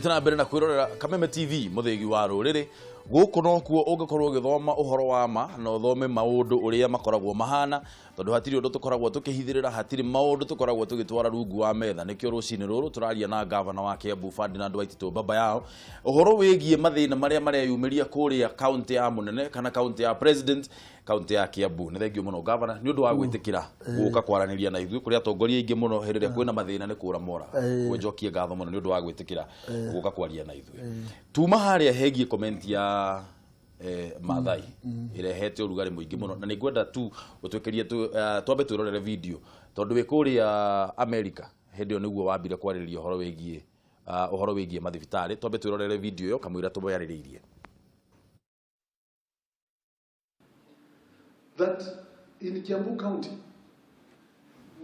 Ũthiĩte na mbere na kwĩrorera Kameme TV, mũthĩgi wa rũrĩrĩ. Gũkũ nokuo ũngĩkorwo ũgĩthoma ũhoro wa ma na ũthome maũndũ ũrĩa makoragwo mahana, tondũ hatirĩ ũndũ tũkoragwo tũkĩhithĩrĩra, hatirĩ maũndũ tũkoragwo tũgĩtwara rungu wa metha. Nĩkĩo rũcinĩ rũrũ tũraria na gavana wa Kiambu Ferdinand Waititu Baba Yao ũhoro wĩgiĩ mathĩna marĩa mareyumĩria kũrĩa kaunti ya mũnene kana kaunti ya president, kaunti ya Kiambu. Nĩ thengiũ mũno gavana nĩ ũndũ wa gwĩtĩkĩra gũka kwaranĩria na ithuĩ. Kũrĩ atongoria aingĩ mũno hĩndĩ ĩrĩa kwĩna mathĩna nĩ kũra mora. Njokie ngatho mũno nĩ ũndũ wa gwĩtĩkĩra gũka kwaria na ithuĩ. Tuma harĩa hegiĩ comment ya Maathai ĩrehete ũrugarĩ mũingĩ mũno, na nĩ ngwenda tu ũtwĩkĩrie twambe twĩrorere video, tondũ wĩ kũrĩa America hĩndĩ ĩyo nĩguo wambire kwarĩrĩria ũhoro wĩgiĩ mathibitarĩ. Twambe twĩrorere video ĩyo kamũira tũmĩarĩrĩirie. That in Kiambu County,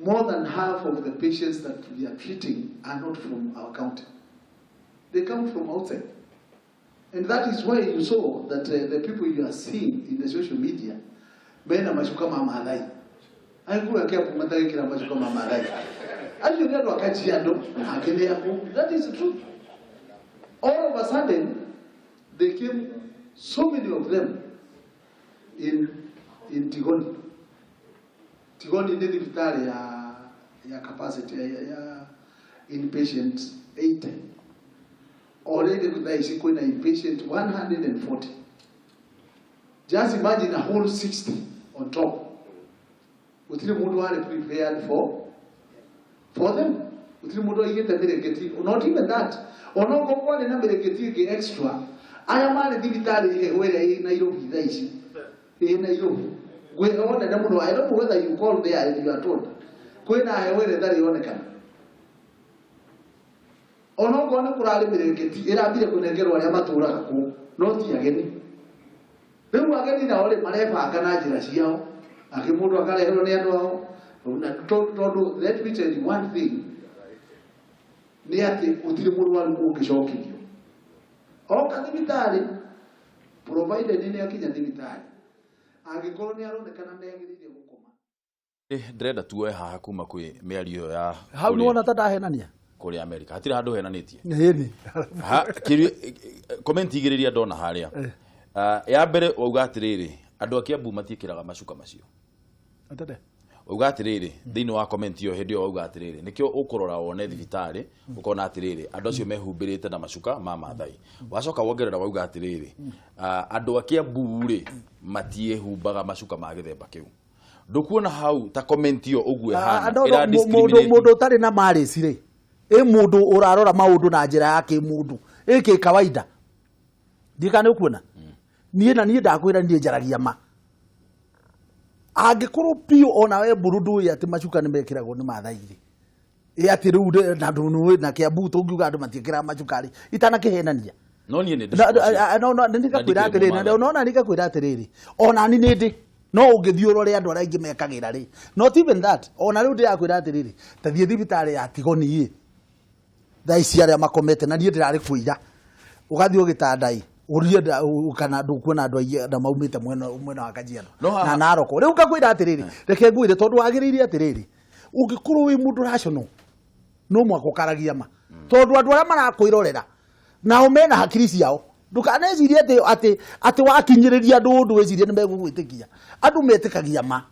more than half of the patients that we are treating are not from our county. They come from outside. And that is why you saw that the people you are seeing in the social media, mena macuka ma Maathai. Aikuwa Kiambu matagikira macuka ma Maathai. Acio nĩ andũ a Kajiado, angĩ nĩ aku. That is the truth. All of a sudden, they came, so many of them, in Tigoni. Tigoni nĩ thibitarĩ ya capacity ya inpatient 80. Already thaa ici kwĩna inpatient 140. Just imagine a whole 60 on top. Gũtirĩ mũndũ warĩ prepared for them. Gũtirĩ mũndũ aigĩte mĩrĩngĩti. Not even that. Onokorwo kwarĩ na mĩrĩngĩti ĩngĩ extra, aya marĩ thibitarĩ heho ĩrĩa ĩ Nairobi thaa ici. Ĩ Nairobi. Gwĩ heho nene mũno. I don't know whether you call there and you are told. Kwĩna heho ĩrĩa ĩtarĩ yonekana. Onokorwo nĩ kũrarĩ mĩrĩngĩti ĩrambire kũnengerwo arĩa matũraga kũu, no ti ageni. Rĩu ageni nao rĩ marebanga na njĩra ciao, angĩ mũndũ akareherwo nĩ andũ ao. Na tondũ let me tell you one thing, nĩ atĩ gũtirĩ mũrwaru ũngĩcokithio oka thibitarĩ, provided nĩ akinya thibitarĩ, angĩkorwo nĩ aronekana nĩ agĩrĩire gũkoma. Ndĩrenda tuoe haha kuma kwĩ mĩario ĩyo ya Hau nĩwona ta ndahenania. Kũrĩa America hatirĩ handũ henanĩtie. Ĩni. Comment igĩrĩria ndona harĩa. Ah, ya mbere wauga atĩrĩrĩ, andũ a Kiambu matiĩkĩraga macuka macio. Atete. Wauga atĩrĩrĩ thĩinĩ wa comment ĩyo hĩndĩ ĩyo, wauga atĩrĩrĩ nĩkĩo ũkũrora wone thibitarĩ ũkona atĩrĩrĩ andũ acio mehumbĩrĩte na macuka ma Maathai. Wacoka wongerera wauga atĩrĩrĩ, andũ a Kiambu rĩ matiĩhumbaga macuka ma gĩthemba kĩu. Ndũkuona hau ta comment ĩyo ũguo ĩhana ĩra discriminate? Mũndũ ũtarĩ na marĩci rĩ, ĩ mũndũ ũrarora maũndũ na njĩra ya kĩmũndũ, ĩ kĩ kawaida, ndikana nĩ ũkuona niĩ na niĩ ndakwĩra niĩ njaragia ma. Angĩkorwo biũ ona we mbũrũ ndũĩ atĩ macuka nĩ mekĩragwo nĩ Maathai rĩ, ĩ atĩ rĩu na ndũnũĩ na Kiambu tũngiuga andũ matiĩkĩraga macuka rĩ, itanakĩhenania. No niĩ nĩ No, nĩ ngakwĩra atĩrĩrĩ, na nona nĩ ngakwĩra atĩrĩrĩ, ona ni nĩ ndĩ no ũngĩthiĩ ũrore andũ arĩa aingĩ mekagĩra rĩ, not even that. Ona rĩu ndĩrakwĩra atĩrĩrĩ, ta thiĩ thibitarĩ ya Tigoni ĩ thaa ici arĩa makomete, na niĩ ndĩrarĩ kũira, ũgathiĩ ũgĩtanda ĩ ũrie kana ndũkuona andũ aingĩ na maumĩte mwena wa Kajiado na Narok. Rĩu ngakwĩra atĩrĩrĩ, reke ngwĩre, tondũ wagĩrĩire atĩrĩrĩ, ũngĩkorwo wĩ mũndũ rational no mwaka ũkaragia ma, tondũ andũ arĩa marakwĩrorera nao mena hakiri ciao. Ndũkanecirie atĩ wakinyĩrĩria andũ ũndũ wĩcirie nĩ megũgwĩtĩkia. Andũ metĩkagia ma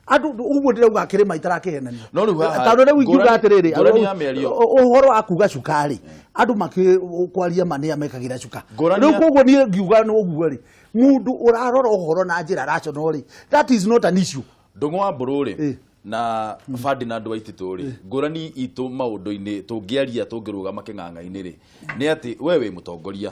andũ ũguo ndĩrauga kĩrĩma itarakĩhenania. No rĩu haha, Tondũ rĩu ingiuga atĩrĩrĩ, ngũrani ya mĩario. Ũhoro wa kuga cuka rĩ, andũ makĩ kwaria ma nĩa mekagĩra cuka. Ngũrani Rĩu koguo niĩ ngiuga nĩ ũguo rĩ, mũndũ ũrarora ũhoro na njĩra rational rĩ, that is not an issue. Ndũng'ũ wa Mbũrũ rĩ na Ferdinand Waititũ rĩ, ngũrani itũ maũndũ-inĩ tũngĩaria tũngĩrũgama kĩng'ang'a-inĩ rĩ, nĩ atĩ we wĩ mũtongoria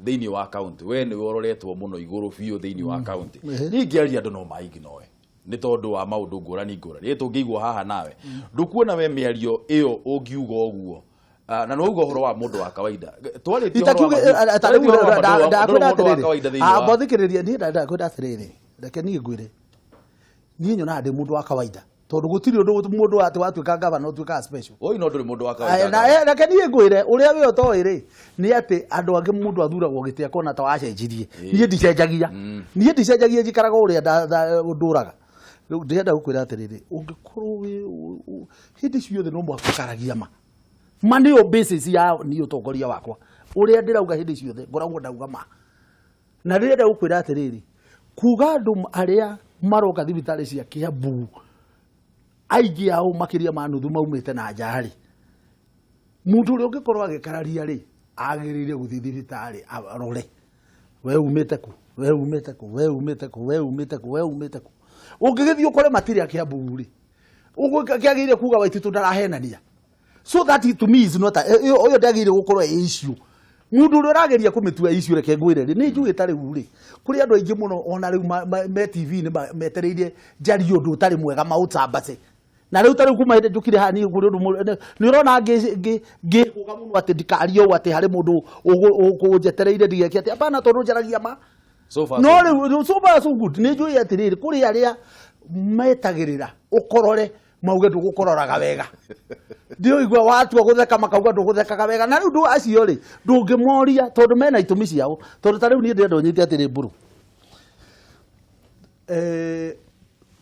thĩinĩ wa kaunti, we nĩwe ũroretwo mũno igũrũ biũ thĩinĩ wa kaunti. Niĩ ingĩaria andũ no maignoe nĩ tondũ wa maũndũ ngũrani ngũrani. Ĩ tũngĩigwo haha nawe, ndũkuona we mĩario ĩyo ũngiuga ũguo? Ah, na nĩwauga ũhoro wa mũndũ wa kawaida, twarĩtie ũhoro wa twarĩtie ũhoro wa Ndakwĩra mũndũ wa kawaida atĩrĩrĩ, thĩinĩ wa mbothikĩrĩria, niĩ ndakwĩra atĩrĩrĩ, reke niĩ ngwĩre, niĩ nyonaga ndĩ mũndũ wa kawaida, tondũ gũtirĩ ũndũ mũndũ atĩ watuĩka gavana ũtuĩkaga special. Oi, no ndũrĩ mũndũ wa Aye, kawaida. Na reke niĩ ngwĩre ũrĩa we ũtoĩ rĩ, nĩ atĩ andũ angĩ mũndũ athuragwo gĩtĩ akona ta wacenjirie. Niĩ ndicenjagia, niĩ ndicenjagia, njikaraga ũrĩa ndũraga. Rĩu ndĩrenda gũkwĩra atĩrĩrĩ, ũngĩkorwo wĩ hĩndĩ ciothe no mũhaka ũkaragia ma. Ma nĩyo basis ya niĩ ũtongoria wakwa. Ũrĩa ndĩrauga hĩndĩ ciothe ngoragwo ndauga ma. Na ndĩrenda gũkwĩra atĩrĩrĩ, kuga andũ arĩa maroka thibitarĩ cia Kiambu aingĩ ao makĩria ma nuthu maumĩte na nja rĩ, mũndũ ũrĩa ũngĩkorwo agĩkararia rĩ, agĩrĩire gũthiĩ thibitarĩ arore we umĩte kũ, we umĩte kũ, we umĩte kũ, we umĩte kũ, we umĩte kũ. Ũngĩgĩthiĩ ũkore matirĩ a Kiambu rĩ, ũguo kĩagĩrĩire kuga Waititũ ndarahenania. So that to me is not ũyũ ndagĩrĩire gũkorwo ĩ issue. Mũndũ ũrĩa ũrageria kũmĩtua issue, reke ngwĩre rĩ, nĩ njũĩ ta rĩu rĩ, kũrĩ andũ aingĩ mũno ona rĩu me TV-inĩ metereire njarie ũndũ ũtarĩ mwega maũcambace. Na rĩu ta rĩu kuma hĩndĩ njũkire haha niĩ kũrĩ ũndũ nĩ ũrona ngĩhũga mũno atĩ ndikarie ũũ atĩ harĩ mũndũ ũkũnjetereire ndigeke atĩ hapana, tondũ njaragia ma. So far no rĩu so far so good. Nĩ njũĩ atĩrĩrĩ, kũrĩ arĩa metagĩrĩra ũkorore mauge ndũgũkororaga wega, ndĩũigua watua gũtheka makauga ndũgũthekaga wega. Na rĩu ndũ acio rĩ, ndũngĩmoria tondũ mena itũmi ciao. Tondũ ta rĩu niĩ ndĩrenda ũnyite atĩrĩ mbũrũ,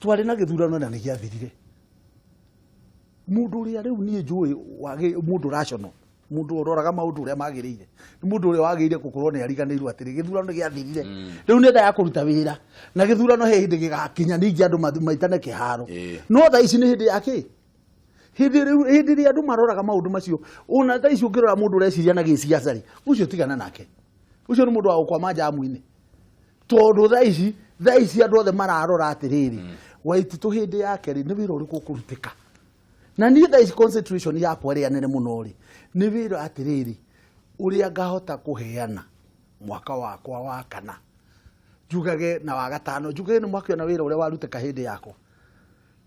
twarĩ na gĩthurano na nĩ gĩathirire. Mũndũ ũrĩa rĩu niĩ njũĩ mũndũ rational, mũndũ ũroraga maũndũ ũrĩa magĩrĩire, nĩ mũndũ ũrĩa wagĩrĩire gũkorwo nĩ ariganĩirwo atĩrĩ gĩthurano gĩathirire. Rĩu nĩ ya kũruta wĩra na gĩthurano he hĩndĩ gĩgakinya ningĩ andũ maitane kĩharo. No thaa ici nĩ hĩndĩ ya kĩ? Hĩndĩ rĩu hĩndĩ ĩrĩa andũ maroraga maũndũ macio, ona thaa ici ũngĩrora mũndũ ũreciria na gĩciaca rĩ, ũcio tigana nake, ũcio nĩ mũndũ wa gũkwama njamu-inĩ. Tondũ thaa ici andũ othe mararora atĩrĩrĩ, Waititũ hĩndĩ yake rĩ, nĩ wĩra ũrĩkũ ũkũrutĩka. Na niĩ thaa ici concentration yakwa ĩrĩa nene mũno rĩ, nĩ wĩra atĩrĩrĩ ũrĩa ngahota kũheana mwaka wakwa wa kana, njugage na wa gatano, njugage nĩ mwakĩona wĩra ũrĩa warutĩka hĩndĩ yakwa.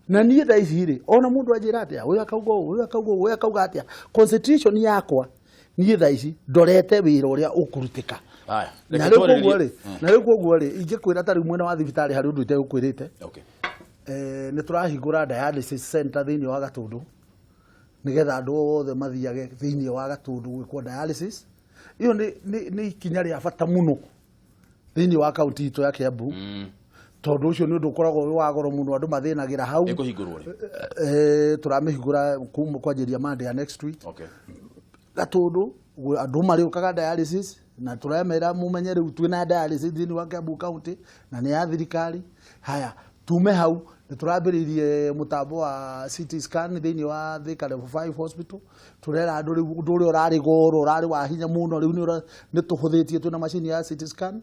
Na niĩ thaa ici rĩ, ona mũndũ anjĩra atĩa, ũyũ akauga ũũ, ũyũ akauga ũũ, ũyũ akauga atĩa, concentration yakwa niĩ thaa ici ndorete wĩra ũrĩa ũkũrutĩka. Na rĩu koguo rĩ, na rĩu koguo rĩ, ingĩkwĩra ta rĩu mwena wa thibitarĩ harĩ ũndũ itegũkwĩrĩte. Nĩ tũrahingũra dialysis center thĩinĩ wa Gatũndũ, nĩgetha andũ othe mathiage thĩinĩ wa Gatũndũ gwĩkwo dialysis. Ĩyo nĩ ikinya rĩa bata mũno thĩinĩ wa kaunti itũ ya Kiambu. Tondũ ũcio nĩ ũndũ ũkoragwo wĩ wa goro mũno, andũ mathĩnagĩra hau. Ĩkũhingũrwo rĩ? Tũramĩhingũra kuma kwanjĩrĩria Monday ya next week. Gatũndũ andũ marĩũkaga dialysis, na tũramera mũmenye rĩu twĩna dialysis thĩinĩ wa Kiambu County na nĩ ya thirikari. Haya, tume hau nĩ tũrambĩrĩirie mũtambo wa CT scan thĩinĩ wa Thika Level 5 Hospital. Tũrera andũ rĩu ũndũ ũrĩa ũrarĩ goro, ũrarĩ wa hinya mũno, rĩu nĩ tũhũthĩtie, twĩna macini ya CT scan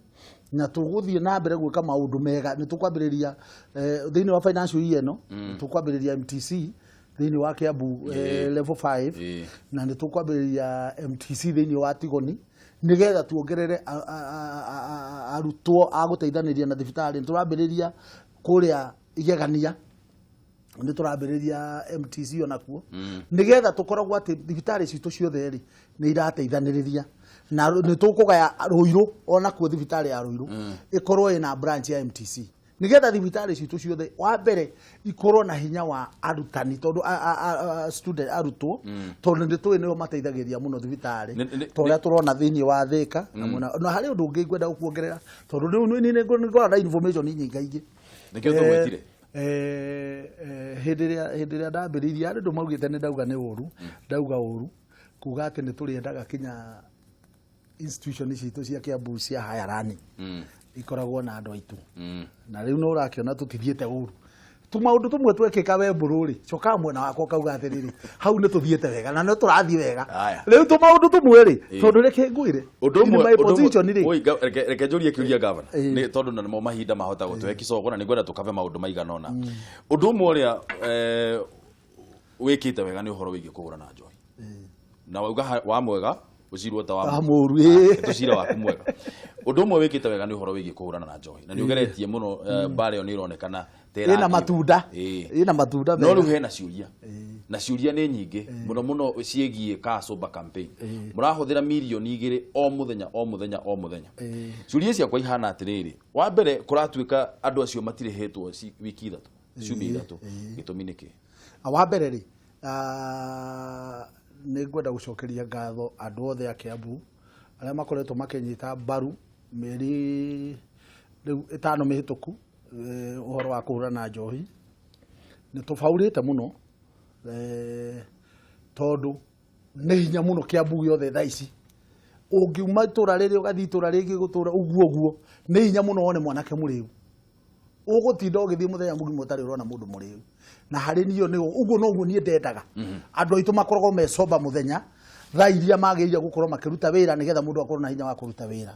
na tũgũthiĩ na mbere gwĩka maũndũ mega. Nĩ tũkwambĩrĩria thĩinĩ wa financial year ĩno, nĩ tũkwambĩrĩria MTC thĩinĩ wa Kiambu Level 5, na nĩ tũkwambĩrĩria MTC thĩinĩ wa Tigoni, nĩgetha tuongerere arutwo a gũteithanĩria na thibitarĩ. Nĩ tũrambĩrĩria kũrĩa Igegania, nĩ tũrambĩrĩria MTC onakuo, nĩgetha tũkoragwo atĩ thibitarĩ citũ ciothe rĩ nĩ irateithanĩrĩria. Na nĩ tũkũgaya Ruiru onakuo, thibitarĩ ya Ruiru ĩkorwo ĩna branch ya MTC, nĩgetha thibitarĩ citũ ciothe wa mbere ikorwo na hinya wa arutani, tondũ student arutwo, tondũ nĩ tũĩ nĩo mateithagĩrĩria mũno thibitarĩ, ta ũrĩa tũrona thĩinĩ wa Thika. Na mwena na harĩ ũndũ ũngĩ ngwenda gũkuongerera, tondũ rĩu nĩ ngoragwo na information nyingaingĩ. Nĩkĩo tũgwĩtire. Hĩndĩ ĩrĩa ndambĩrĩirie, harĩ andũ maugĩte nĩ ndauga nĩ ũru, ndauga ũru kuga atĩ nĩ tũrĩendaga kinya institution citũ cia Kiambu cia higher learning ikoragwo na andũ aitũ. Na rĩu no ũrakĩona tũtithiĩte ũru, tũmaũndũ tũmwe twekĩka we mbũrũ rĩ, cokaga mwena wakwa ũkauga atĩrĩrĩ, hau nĩ tũthiĩte wega na nĩ tũrathiĩ wega. Rĩu tũmaũndũ tũmwe rĩ, tondũ reke ngwĩre, ũndũ in ũmwe my position rĩ, Oi, reke njũrie kĩũria, gavana, Ĩĩ. nĩ tondũ na nĩmo mahinda mahota gũtũhe kicogo na nĩngwenda tũkabe maũndũ maigana ũna. Ũndũ ũmwe ũrĩa wĩkĩte wega nĩ ũhoro wĩgiĩ kũhũrana njohi, na wauga wa mwega ũcirwo ta wa Wa mũũru, ĩĩ. Tũcire waku mwega. Ũndũ ũmwe wĩkĩte wega nĩ ũhoro wĩgiĩ kũhũrana na njohi, na nĩ ũgeretie mũno, mbara ĩyo nĩ ĩronekana ta ĩna ĩrathiĩ. Matunda. Ĩna matunda No rĩu mega. hena ciũria, na ciũria nĩ nyingĩ mũno mũno ciĩgiĩ Kaa Sober campaign. Mũrahũthĩra 2 mirioni o mũthenya, o mũthenya, o mũthenya. Ciũria ciakwa ihana atĩrĩrĩ, wa mbere, kũratuĩka andũ acio matirĩhĩtwo wiki 3, ciumia 3, gĩtũmi nĩ kĩ? Wa mbere rĩ, nĩ ngwenda gũcokeria ngatho andũ othe a Kiambu arĩa makoretwo makĩnyita mbaru mĩeri rĩu 5 mĩhĩtũku, ũhoro wa kũhũrana njohi. Nĩ tũbaurĩte mũno, tondũ nĩ hinya mũno Kiambu gĩothe thaa ici Ũngiuma itũra rĩrĩ ũgathiĩ itũra rĩngĩ gũtũra ũguo ũguo, nĩ hinya mũno wone mwanake mũrĩu. Ũgũtinda ũgĩthiĩ mũthenya mũgima ũtarĩ ũrona mũndũ mũrĩu. Na harĩ niĩ nĩ ũguo noguo niĩ ndendaga. Andũ aitũ makoragwo me sober mũthenya, thaa iria magĩrĩire gũkorwo makĩruta wĩra, nĩgetha mũndũ akorwo na hinya wa kũruta wĩra.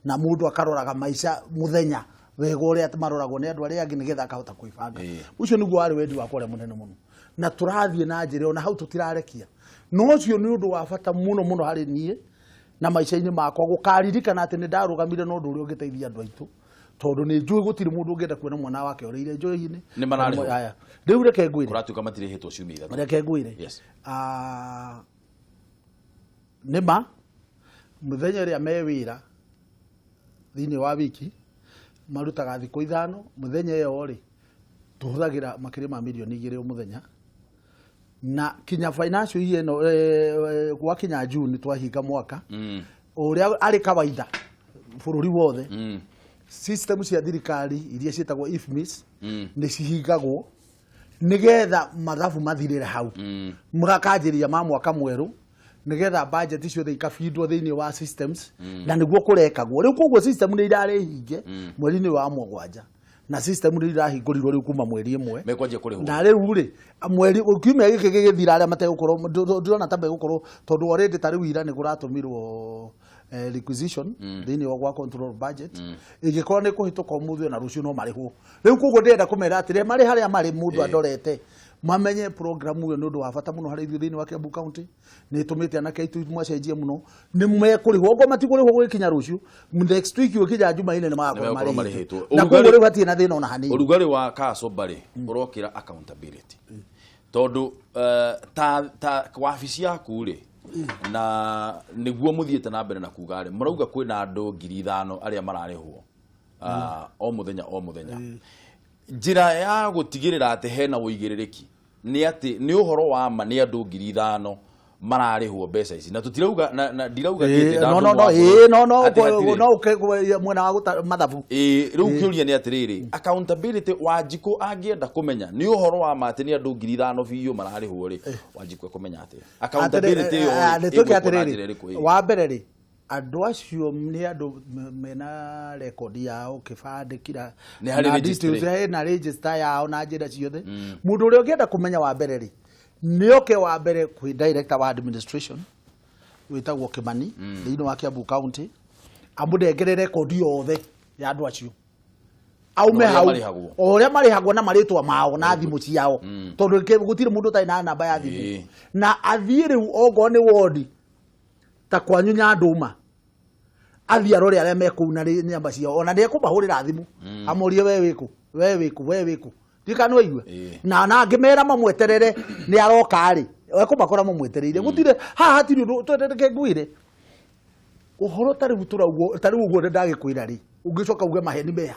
Na mũndũ akaroraga maica mũthenya wega ũrĩa maroragwo nĩ andũ arĩa angĩ, nĩgetha akahota kwĩbanga. Ũcio nĩguo warĩ wendi wakwa ũrĩa mũnene mũno. Na tũrathiĩ na njĩra ĩyo, na hau tũtirarekia. No ũcio nĩ ũndũ wa bata mũno mũno harĩ niĩ na maica-inĩ makwa, gũkaririkana atĩ nĩ ndarũgamire na ũndũ ũrĩa ũngĩteithia andũ aitũ, tondũ nĩ njũĩ gũtirĩ mũndũ ũngĩenda kuona mwana wake orĩire njohi-inĩ. Nĩ mararĩhwo? Aya. Rĩu reke ngwĩre. Kũratuĩka matirĩhĩtwo ciumia 3. Reke ngwĩre. Nĩ ma mũthenya ũrĩa me wĩra thĩinĩ wa wiki marutaga thikũ 5, mũthenya ĩyo rĩ tũhũthagĩra makĩria ma mirioni 2 o mũthenya. Na kinya financial year ĩno, gwakinya June twahinga mwaka, ũrĩa arĩ kawaida bũrũri wothe, system cia thirikari iria ciĩtagwo IFMIS nĩ cihingagwo nĩgetha mathabu mathirĩre hau, mũgakanjĩria ma mwaka mwerũ, nĩgetha budget ciothe ikabindwo thĩinĩ wa systems, na nĩguo kũrekagwo rĩu. Koguo system nĩ irarĩ hinge mweri-inĩ wa 7, na system nĩ irahingũrirwo rĩu kuma mweri 1. Mekwanjia kũrĩhwo. Na rĩu rĩ, mweri kiumia gĩkĩ gĩgĩthira, arĩa mategũkorwo ndĩrona ta megũkorwo, tondũ already ta rĩu ira nĩ kũratũmirwo requisition thĩinĩ wa gwa control budget, ĩngĩkorwo nĩ kũhĩtũka ũmũthĩ na rũciũ no marĩhwo rĩu. Koguo ndĩrenda kũmera atĩrĩ, marĩ harĩa marĩ, mũndũ andorete, mamenye program ĩyo nĩ ũndũ wa bata mũno harĩ ithuĩ thĩinĩ wa Kiambu County. Nĩ ĩtũmĩte anake aitũ macenjie mũno. Nĩ mekũrĩhwo, okorwo matikũrĩhwo gũgĩkinya rũciũ, next week gũkinya Jumaine nĩ magakorwo Nĩ megũkorwo marĩhĩtwo. marĩhĩtwo. Na koguo rĩu hatirĩ na thĩna ona hanini. Ũrugarĩ wa kacoba rĩ ũrokĩra accountability, tondũ ta wabici yaku rĩ, na nĩguo mũthiĩte na mbere na kuga rĩ, mũrauga kwĩna andũ 5,000 arĩa mararĩhwo o mũthenya o mũthenya. Njĩra ya gũtigĩrĩra atĩ hena ũigĩrĩrĩki nĩ atĩ nĩ ũhoro wa ma nĩ andũ 5,000 mararĩhwo mbeca ici, na tũtirauga na ndirauga niĩ atĩ No, ndandũ no, no, wa bũrũri, no, no, atĩ hatirĩ. No ũke mwena wa gũta mathabu. Rĩu kĩũria nĩ atĩrĩrĩ, accountability, Wanjikũ angĩenda kũmenya nĩ ũhoro wa ma atĩ nĩ andũ 5,000 biũ mararĩhwo rĩ, Wanjikũ ekũmenya atĩa? Accountability ĩyo rĩ, Nĩ tuge ĩgwĩkwo na atĩrĩrĩ, njĩra ĩrĩkũ? Wa mbere rĩ, andũ acio nĩ andũ mena rekondi yao, kĩbandĩ, kira Nĩ harĩ na registry. details, na register yao na njĩra ciothe. Mũndũ ũrĩa ũngĩenda kũmenya, wa mbere rĩ, nĩ oke wa mbere kwĩ director wa administration wĩtagwo Kimani thĩinĩ wa Kiambu County, amũnengere rekondi yothe ya andũ acio, aume Na ũrĩa hau marĩhagwo. O ũrĩa marĩhagwo na marĩtwa mao na thimũ ciao, tondũ gũtirĩ mũndũ ũtarĩ na namba ya thimũ. Na athiĩ rĩu ongorwo nĩ wodi ta kwanyu Nyandũma, athiĩ arore arĩa me kũu na namba ciao, ona nĩ ekũmahũrĩra thimũ amorie, "We wĩkũ? We wĩkũ? We wĩkũ?" Ndikana ũigue. Na angĩmera mamweterere nĩ aroka rĩ, ekũmakora mamwetereire. Gũtirĩ haha, hatirĩ ũndũ twendeke. Ngwĩre ũhoro ta rĩu tũraugo ta rĩu ũguo ndagĩkwĩra rĩ, ũngĩcoka uge maheni meha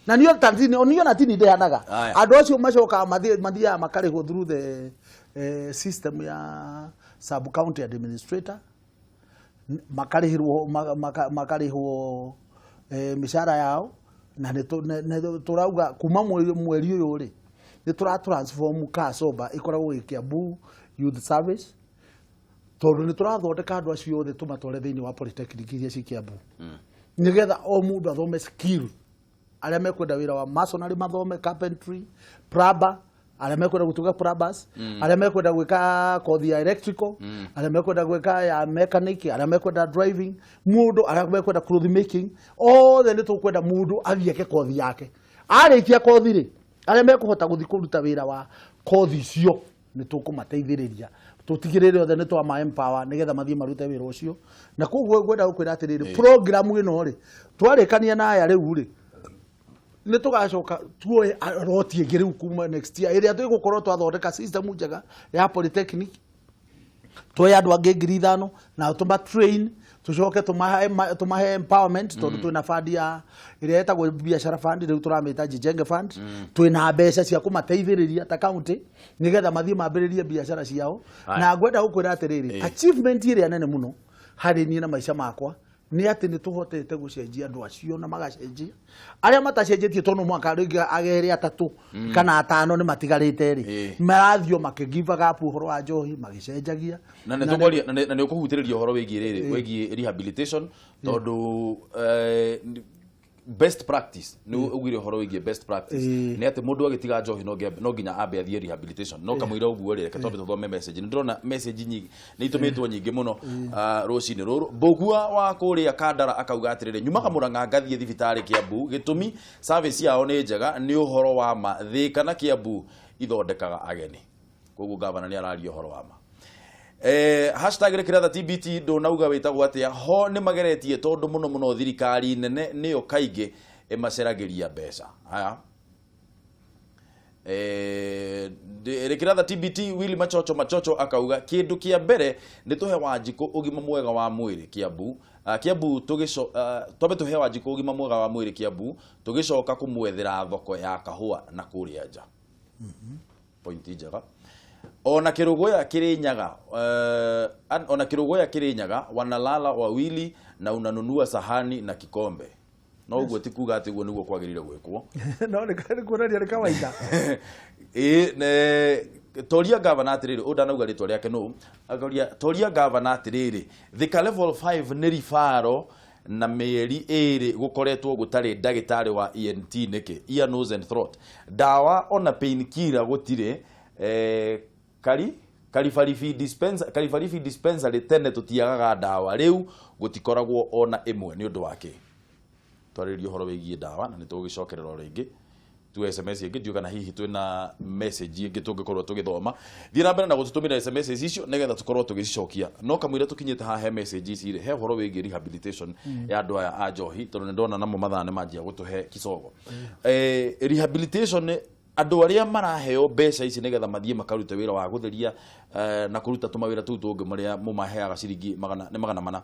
na niyo tantini niyo na tini ndehanaga. Andũ acio macokaga mathiaga makarĩhwo through the system ya sub county administrator, makarĩhĩrwo makarĩhwo mĩcara yao. Na nĩ tũrauga kuma mweri ũyũ rĩ, nĩ tũra transform Kacoba ĩkoragwo ĩ Kiambu Youth Service, tondũ nĩ tũrathondeka andũ acio othe tũmatware thĩinĩ wa polytechnic iria ci Kiambu, nĩgetha o mũndũ athome skill. Arĩa mekwenda wĩra wa masonry mathome, carpentry, plumber, arĩa mekwenda gũtuĩka plumbers, arĩa mekwenda gwĩka kothi ya electrical, arĩa mekwenda gwĩka ya mechanic, arĩa mekwenda driving, mũndũ arĩa mekwenda cloth making, othe nĩ tũkwenda mũndũ athiĩ eke kothi yake. Arĩkia kothi rĩ, arĩa mekũhota gũthiĩ kũruta wĩra wa kothi icio nĩ tũkũmateithĩrĩria, tũtigĩrĩre othe nĩ twama empower nĩgetha mathiĩ marute wĩra ũcio. Na koguo ngwenda gũkwĩra atĩrĩrĩ, program ĩno rĩ, twarĩkania na aya rĩu rĩ, nĩ tũgacoka tuoe roti ĩngĩ rĩu kuma next year, ĩrĩa tũgũkorwo twathondeka system njega ya polytechnic, tuoe andũ angĩ 5,000 na tũma train, tũcoke tũmahe empowerment, tondũ twĩna fund ya ĩrĩa ĩtagwo biacara fund, rĩu tũramĩta Jijenge Fund. Twĩna mbeca cia kũmateithĩrĩria ta county nĩgetha mathiĩ mambĩrĩrie biacara ciao. Na ngwenda gũkwĩra atĩrĩrĩ, achievement ĩrĩa nene mũno harĩ niĩ na maica makwa Nĩ atĩ nĩ tũhotete gũcenjia andũ acio na magacenjia. Arĩa matacenjetie, tondũ mwaka rĩngĩ agerĩ atatũ kana atano nĩ matigarĩte rĩ, marathiĩ o makĩgivaga up ũhoro wa njohi, magĩcenjagia. Na nĩ tũkwaria na nĩ ũkũhutĩrĩria ũhoro wĩgiĩ rĩrĩ, wĩgiĩ rehabilitation, tondũ best practice, nĩ ugire ũhoro wĩgiĩ best practice, nĩ atĩ mũndũ agĩtiga njohi no nginya ambe athiĩ rehabilitation. No kamũira ũguo rĩ, reke twambe tũthome message. Nĩ ndĩrona message nyingĩ nĩ itũmĩtwo nyingĩ mũno rũcinĩ rũrũ. Mbũgua wa kũrĩa Kandara akauga atĩrĩrĩ, "Nyumaga Mũrang'a ngathiĩ thibitarĩ Kiambu, gĩtũmi service yao nĩ njega. Nĩ ũhoro wa ma, Thĩka na Kiambu ithondekaga ageni." Koguo gavana nĩ araria ũhoro wa ma. #Rĩkĩratha TBT. Ndũnauga wĩtagwo atĩa. Ho nĩ mageretie, tondũ mũno mũno thirikari nene nĩyo kaingĩ ĩmaceragĩria mbeca. Haya, Rĩkĩratha TBT. Willy Machocho Machocho akauga, "Kĩndũ kĩa mbere nĩ tũhe Wanjikũ ũgima mwega wa mwĩrĩ Kiambu. Kiambu tũgĩco twambe tũhe Wanjikũ ũgima mwega wa mwĩrĩ Kiambu, tũgĩcoka kũmwethera thoko ya kahũa na kũrĩa nja." Point njega. Ona Kĩrũgũya Kĩrĩnyaga, ona Kĩrũgũya Kĩrĩnyaga wanalala wawili na unanunua sahani na kikombe. No ũguo ti kuga atĩ ũguo nĩguo kwagĩrĩire gwĩkwo. No nĩ kuonania nĩ kawaida. Ĩ ne toria gavana atĩrĩrĩ, ũyũ ndanauga rĩtwa rĩake nũ, akoria, "Toria gavana atĩrĩrĩ, Thika level 5 nĩ ribaro na mĩeri 2 gũkoretwo gũtarĩ ndagĩtarĩ wa ENT nĩkĩ, ear, nose and throat? Ndawa ona painkiller gũtirĩ." Kari Karibaribi dispensary, Karibaribi dispensary tene tũtiagaga ndawa, rĩu gũtikoragwo ona ĩmwe, nĩ ũndũ wa kĩ? Twarĩrĩria ũhoro wĩgiĩ ndawa na nĩ tũgũgĩcokerera o rĩngĩ tu SMS ĩngĩ. Ndiũĩ kana hihi twĩna message ĩngĩ tũngĩkorwo tũgĩthoma. Thiĩ na mbere na gũtũtũmĩra SMS icio nĩgetha tũkorwo tũgĩcicokia. No kamũira tũkinyĩte haha he message ici rĩ, he ũhoro wĩgiĩ rehabilitation ya andũ aya a njohi, tondũ nĩ ndona namo mathaa nĩ manjia gũtũhe kicogo. Rehabilitation, andũ arĩa maraheo mbeca ici nĩgetha mathiĩ makarute wĩra wa gũtheria na kũruta tũmawĩra tũu tũngĩ marĩa mũmaheaga ciringi magana, nĩ 400,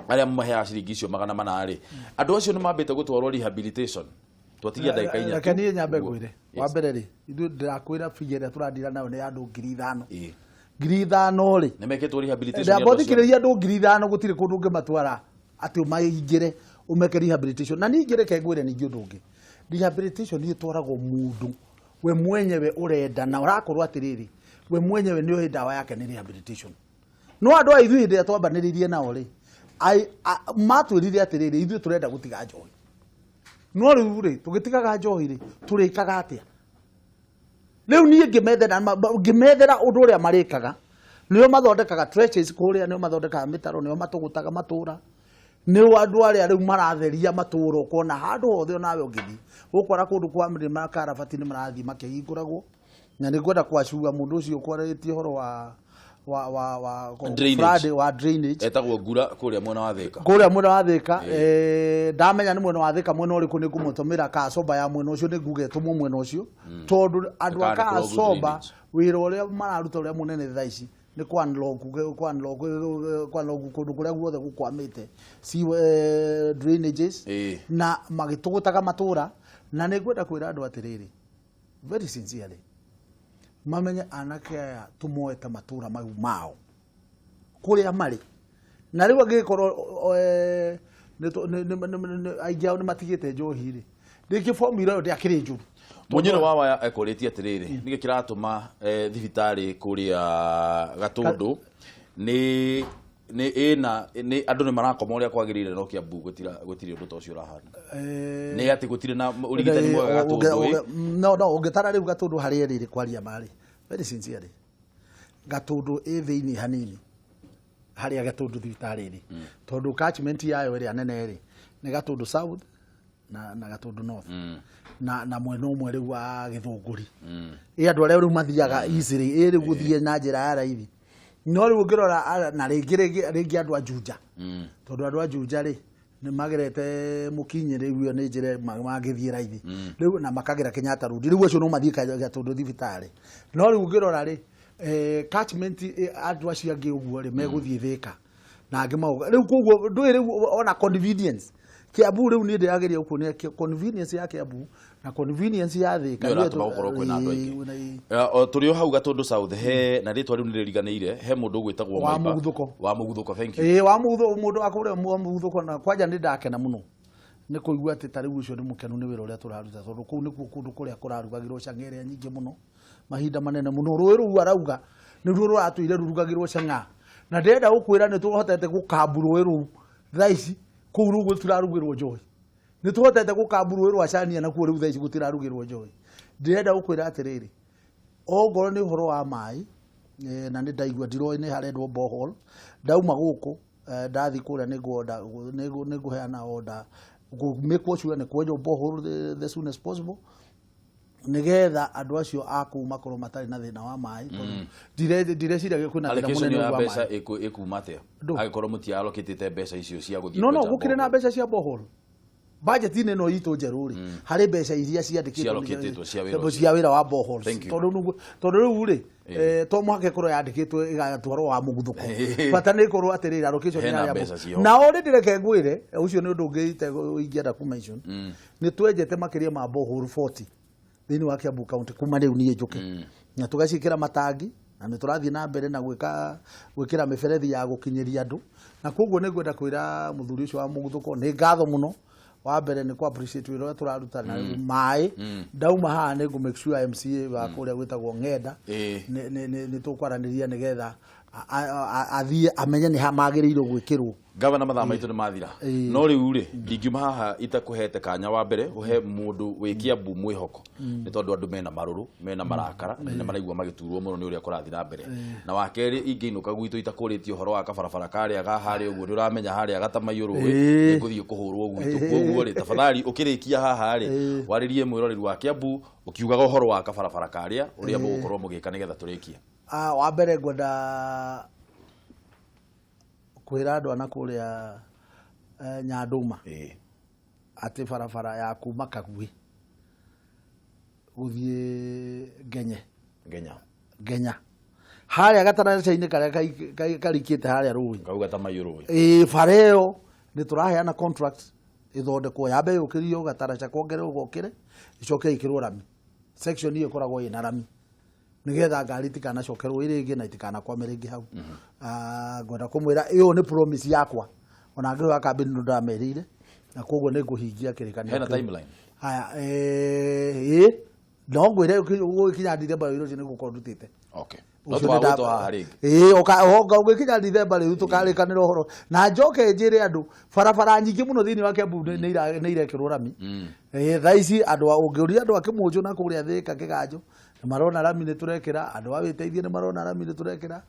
arĩa mũmaheaga ciringi icio 400 rĩ, andũ acio nĩ mambĩte gũtwarwo rehabilitation? Twatigia ndagĩka 4 Reke tu. niĩ nyambe Ũguo. ngwĩre. Wa mbere rĩ, ithuĩ ndĩrakwĩra figure ĩrĩa tũradira nayo nĩ andũ 5,000. 5,000 rĩ, Nĩ mekĩtwo rehabilitation nĩ ndamba andũ acio? ũthikĩrĩria, andũ 5,000 gũtirĩ kũndũ ũngĩmatwara atĩ ũmaingĩre ũmeke rehabilitation. Na ningĩ reke ngwĩre ningĩ ũndũ ũngĩ, rehabilitation ĩtwaragwo mũndũ we mwenyewe ũrenda na ũrakorwo atĩrĩrĩ, we mwenyewe nĩ oĩ ndawa yake nĩ rehabilitation. No andũ aya ithuĩ hĩndĩ ĩrĩa twambanĩrĩirie nao rĩ, matwĩrire atĩrĩrĩ, "Ithuĩ tũrenda gũtiga njohi, no rĩu rĩ, tũgĩtigaga njohi rĩ, tũrĩkaga atĩa?" Rĩu niĩ ngĩmethera ũndũ ũrĩa marĩkaga. Nĩo mathondekaga trenches kũrĩa, nĩo mathondekaga mĩtaro, nĩo matũgũtaga matũra, nĩo andũ arĩa rĩu maratheria matũra. Ũkona handũ hothe onawe ũngĩthiĩ ũkora kũndũ kwa mĩrĩma karabati nĩ marathiĩ makĩhingũragwo. Na nĩ ngwenda kwacua mũndũ ũcio ũkwarĩtie ũhoro wa Drainage. flood, wa drainage. Etagwo Ngura kũrĩa mwena wa Thĩka. Kũrĩa mwena wa Thĩka. Ndamenya nĩ mwena wa Thĩka mwena ũrĩkũ, nĩ ngũmũtũmĩra kacoba ya mwena ũcio, nĩ nguge ĩtũmwo mwena ũcio, tondũ andũ a Ĩkana plug kacoba drainage. wĩra ũrĩa mararuta ũrĩa mũnene thaa ici nĩ kwanlog kũndũ kũrĩa guothe gũkwamĩte drainages na magĩtũgũtaga matũra. Na nĩ ngwenda kwĩra andũ atĩrĩrĩ, very sincerely, mamenye anake aya tũmoete matũra mau mao kũrĩa marĩ. Na rĩu angĩgĩkorwo aingĩ ao nĩ matigĩte njohi rĩ, rĩngĩ formula ĩyo ndĩakĩrĩ njũru. Mũnyĩrĩ wa waya ekũrĩtie atĩrĩrĩ, nĩkĩ kĩratũma thibitarĩ kũrĩa Gatũndũ nĩ ĩna nĩ andũ nĩ marakoma ũrĩa kwagĩrĩire, no Kiambu gũtirĩ ũndũ ta ũcio ũrahana? Nĩ atĩ gũtirĩ na ũrigitani mwega Gatũndũ ĩ? No ũngĩtara rĩu Gatũndũ harĩa ĩrĩ, kwaria marĩ very sincerely, Gatũndũ ĩ thĩinĩ hanini harĩa Gatũndũ thibitarĩ ĩrĩ, tondũ catchment yayo ĩrĩa nene rĩ nĩ Gatũndũ South na Gatũndũ North na mwena ũmwe rĩu wa Gĩthũngũri. Ĩ andũ arĩa rĩu mathiaga easily, ĩ rĩu gũthiĩ na njĩra ya raithi. No rĩu ũngĩrora na rĩngĩ andũ a Juja, tondũ andũ a Juja rĩ nĩ magerete mũkinyi, rĩu ĩyo nĩ njĩra mangĩthiĩ raithi rĩu na makagera Kenyatta Road, rĩu acio no mathiĩ Gatũndũ thibitarĩ. No rĩu ũngĩrora rĩ, catchment, andũ acio angĩ ũguo rĩ megũthiĩ Thĩka na angĩ maũga rĩu, koguo ndũĩ rĩu ona convenience. Kiambu rĩu niĩ ndĩrageria gũkuonia convenience ya Kiambu na convenience ya Thika. Nĩyo ĩratũma gũkorwo kwĩna andũ aingĩ. O tũrĩ o hau Gatũndũ South, he na rĩtwa rĩu nĩrĩriganĩire, he mũndũ ũgwĩtagwo Wa Maimba. Mũguthũko. Wa Mũguthũko, thank you. Ĩĩ, wa Mũguthũko, mũndũ wa kũrĩa wa Mũguthũko, na kwanja nĩ ndakena mũno nĩ kũigua atĩ ta rĩu ũcio nĩ mũkenu nĩ wĩra ũrĩa tũraruta, tondũ kũu nĩkuo kũndũ kũrĩa kũrarugagĩrwo cang'a ĩrĩa nyingĩ mũno mahinda manene mũno. Rũĩ rũu arauga nĩruo rũratũire rurugagĩrwo cang'a, na ndĩrenda gũkwĩra nĩ tũhotete gũkambu rũĩ rũu thaa ici, kũu rũu gũtirarugĩrwo njohi. Nĩ tũhotete gũkambu rũĩ rwa Cania, nakuo rĩu thaa ici gũtirarugĩrwo njohi. Ndĩrenda gũkwĩra atĩrĩrĩ, ongorwo nĩ ũhoro wa maĩ, na nĩ ndaigua ndiroĩ nĩ harendwo borehole. Ndauma gũkũ, ndathiĩ kũrĩa nĩ ngũheana order mĩkwo sure nĩ kwenjwo borehole the soon as possible, nĩgetha andũ acio a kũu makorwo matarĩ na thĩna wa maĩ, tondũ ndireciria kwĩna thĩna Allocation mũnene ya wa mbeca maĩ. Ĩkuma atĩa Ndũ. angĩkorwo mũtialokĩtĩte mbeca icio cia gũthiĩ No kwenja gũkĩrĩ na borehole? mbeca cia borehole budget-inĩ ĩno itũ njerũ rĩ, harĩ mbeca iria ciandĩkĩtwo Cialokĩtĩtwo cia wĩra ũcio. Cia wĩra wa boreholes. Thank you. Tondũ rĩu rĩ, to mũhaka ĩkorwo yandĩkĩtwo ĩgatwarwo wa Mũguthũko, bata nĩ ĩkorwo atĩrĩrĩ allocation Hena ya mbeca ciho. Na already reke ngwĩre, ũcio nĩ ũndũ ũngĩ ingĩenda ku mention, nĩ twenjete makĩria ma borehole 40 thĩinĩ wa Kiambu County kuma rĩu niĩ njũke, na tũgaciĩkĩra matangi, na nĩ tũrathiĩ na mbere na gwĩka gwĩkĩra mĩberethi ya gũkinyĩria andũ. Na koguo nĩ ngwenda kwĩra mũthuri ũcio wa Mũguthũko nĩ ngatho mũno. Wa mbere nĩ kũ appreciate wĩra ũrĩa tũraruta na maĩ. Ndauma haha nĩ ngũ make sure MCA wa kũrĩa gwĩtagwo Ng'enda nĩ tũkwaranĩria nĩgetha athiĩ amenye nĩ ha magĩrĩirwo gwĩkĩrwo. Gavana, mathaa maitũ nĩ mathira. No rĩu rĩ, ndingiuma haha itakũhete kanya wa mbere ũhe mũndũ wĩ Kiambu mwĩhoko, nĩ tondũ andũ mena marũrũ, mena marakara, na maraigua magĩturwo mũno nĩ ũrĩa kũrathiĩ na mbere. Na wa kerĩ, ingĩinũka gwitũ itakũrĩtie ũhoro wa kabarabara karĩa ga harĩa ũguo, nĩ ũramenya harĩa Gatamaiyũ rũĩ, nĩngũthiĩ kũhũrwo gwitũ. Koguo rĩ, tafadhali ũkĩrĩkia haha rĩ, warĩrie mwĩroreri wa Kiambu ũkiugaga ũhoro wa kabarabara karĩa ũrĩa mũgũkorwo mũgĩka nĩgetha tũrĩkie. Ah, wa mbere ngwenda kwĩra andũ ana kũrĩa Nyandũma atĩ barabara ya kuma Kagui gũthiĩ Ngenye, Ngenya. Ngenya harĩa gataraca-inĩ karĩa karikĩte harĩa rũĩ, kau Gatamaiyũ rũĩ. Ĩĩ, bara ĩyo nĩ tũraheana contract ĩthondekwo, yambe yũkĩrio gataraca kongererwo gokĩre, ĩcoke ĩkĩrwo rami. Section ĩyo ĩkoragwo ĩna rami nĩgetha ngari itikanacokerwo ĩ rĩngĩ na itikanakwame rĩngĩ hau. Ah, ngwenda kũmwĩra ĩyo nĩ promise yakwa, ona ngĩrĩ wa kambĩni nĩ ndamerĩire, na koguo nĩ ngũhingia kĩrĩkanĩro Hena kĩu. timeline? Haya, ĩĩ, no ngwĩre gũgĩkinya Dithemba wĩra ũcio nĩ ngũkorwo ndutĩte. Okay, no Ũcio nĩ twagwĩtwo haha rĩngĩ. Ĩĩ, ũgĩkinya Dithemba rĩu tũkarĩkanĩra ũhoro, na njoke njĩre andũ barabara nyingĩ mũno thĩinĩ wa Kiambu nĩ irekĩrwo rami. Ĩĩ, thaa ici andũ ũngĩũria andũ a Kĩmũnjũ na kũrĩa Thĩka Kĩganjo nĩ marona rami nĩ tũrekĩra, andũ a Wĩteithie nĩ marona rami nĩ tũrekĩra,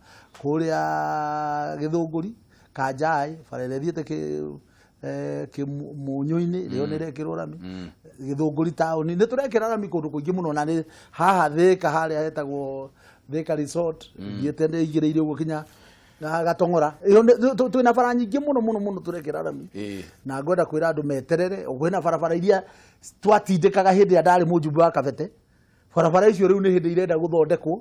kũrĩa Gĩthũngũri Kanjai bara ĩrĩa ĩthiĩte Kĩmunyũ-inĩ ĩyo nĩ ĩrekĩrwo rami, Gĩthũngũri taũni nĩ tũrekĩra rami kũndũ kũingĩ mũno, na nĩ haha Thĩka harĩa hetagwo Thĩka Resort thiĩte nĩ igĩrĩire ũguo kinya na Gatong'ora, ĩyo twĩna bara nyingĩ mũno mũno mũno tũrekĩra rami. Na ngwenda kwĩra andũ meterere, kwĩna barabara iria twatindĩkaga hĩndĩ ĩrĩa ndarĩ mũjumbe wa Kabete. Barabara icio rĩu nĩ hĩndĩ irenda gũthondekwo,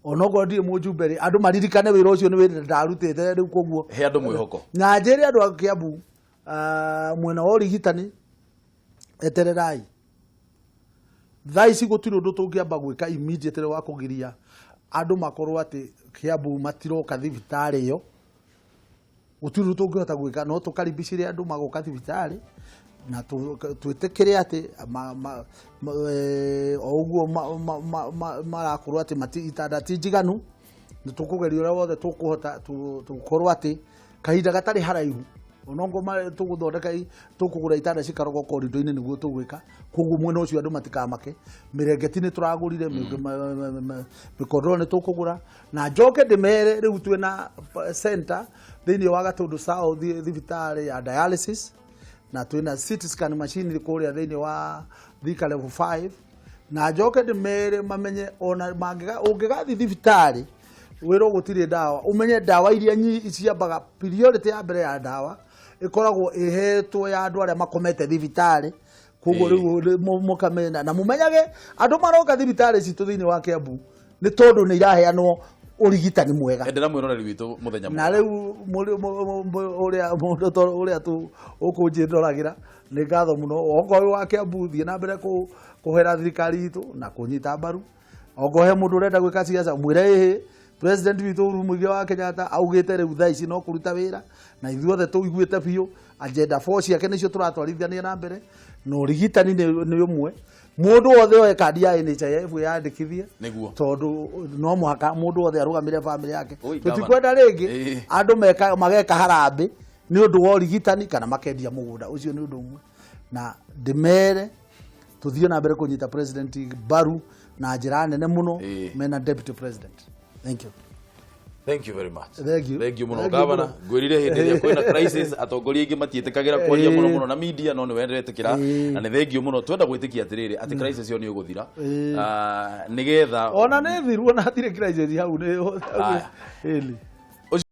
onokorwo ndirĩ mũjumbe rĩ, andũ maririkane wĩra ũcio nĩ wĩra ndarutĩte rĩu, koguo He andũ mwĩhoko. Na njĩre andũ a Kiambu, mwena wa ũrigitani, etererai. Thaa ici gũtirĩ ũndũ tũngĩamba gwĩka immediately wa kũgiria andũ makorwo atĩ Kiambu matiroka thibitarĩ ĩyo. Gũtirĩ ũndũ tũngĩhota gwĩka, no tũkaribicire andũ magoka thibitarĩ na twĩtĩkĩre atĩ o ũguo marakorwo atĩ itanda ti njiganu. Nĩ tũkũgeria ũrĩa wothe tũkũhota tũkorwo atĩ kahinda gatarĩ haraihu onokorwo tũgũthondeka tũkũgũra itanda cikarogwo korido-inĩ nĩguo tũgwĩka. Koguo mwena ũcio andũ matikamake. Mĩrengeti nĩ tũragũrire, mĩkondoro nĩ tũkũgũra. Na njoke ndĩmere rĩu twĩna center thĩinĩ wa Gatũndũ South thibitarĩ ya dialysis, na twĩna CT scan machine kũrĩa thĩinĩ wa Thika level 5. Na njoke ndĩmere mamenye ona ũngĩgathiĩ thibitarĩ wĩrwo gũtirĩ ndawa, ũmenye ndawa iria ciambaga priority ya mbere ya ndawa ĩkoragwo ĩhetwo ya andũ arĩa makomete thibitarĩ. Koguo rĩu mũkamenya na mũmenyage andũ maroka thibitarĩ citũ thĩinĩ wa Kiambu nĩ tondũ nĩ iraheanwo Ũrigitani mwega. Endera mwĩroreri witũ mũthenya Na mwega. rĩu ũrĩa mũndũ ũrĩa tu ũkũnjĩndoragira, nĩ ngatho mũno. Okorwo wĩ wa Kiambu, thiĩ na mbere kũhera thirikari itũ na kũnyita mbaru. Okorwo he mũndũ ũrenda gwĩka ciaca, mwĩre ĩhĩ president witũ Uhuru Muigai wa Kenyatta augĩte rĩu thaa ici no kũruta wĩra, na ithuothe tũiguĩte biũ agenda 4 ciake nĩcio tũratwarithania na mbere, na ũrigitani nĩ ũmwe. Mũndũ wothe oe kandi ya NHIF yandĩkithie, tondũ no mũhaka mũndũ wothe arũgamĩre famĩlĩ yake. Oi, Tũtikwenda rĩngĩ Ĩĩ. andũ mageka harambĩ nĩ ũndũ wa ũrigitani kana makendia mũgũnda ũcio. Nĩ ũndũ ũmwe na ndĩmere tũthiĩ na mbere kũnyita president mbaru na njĩra nene mũno, mena deputy president. Thank you. Thank you very much. Thank you. Thank you mũno, Thank you gavana. mũno. Ngwĩrire hĩndĩ ĩrĩa kwĩna crisis atongoria aingĩ matiĩtĩkagĩra kwaria mũno mũno na media, no nĩ wendetĩkĩra, na nĩ thank you mũno. Twenda gwĩtĩkia atĩrĩrĩ atĩ crisis ĩyo nĩ ĩgũthira. Ah, nĩgetha Ona nĩ thiru, ona hatirĩ crisis hau nĩ Aya. ĩni.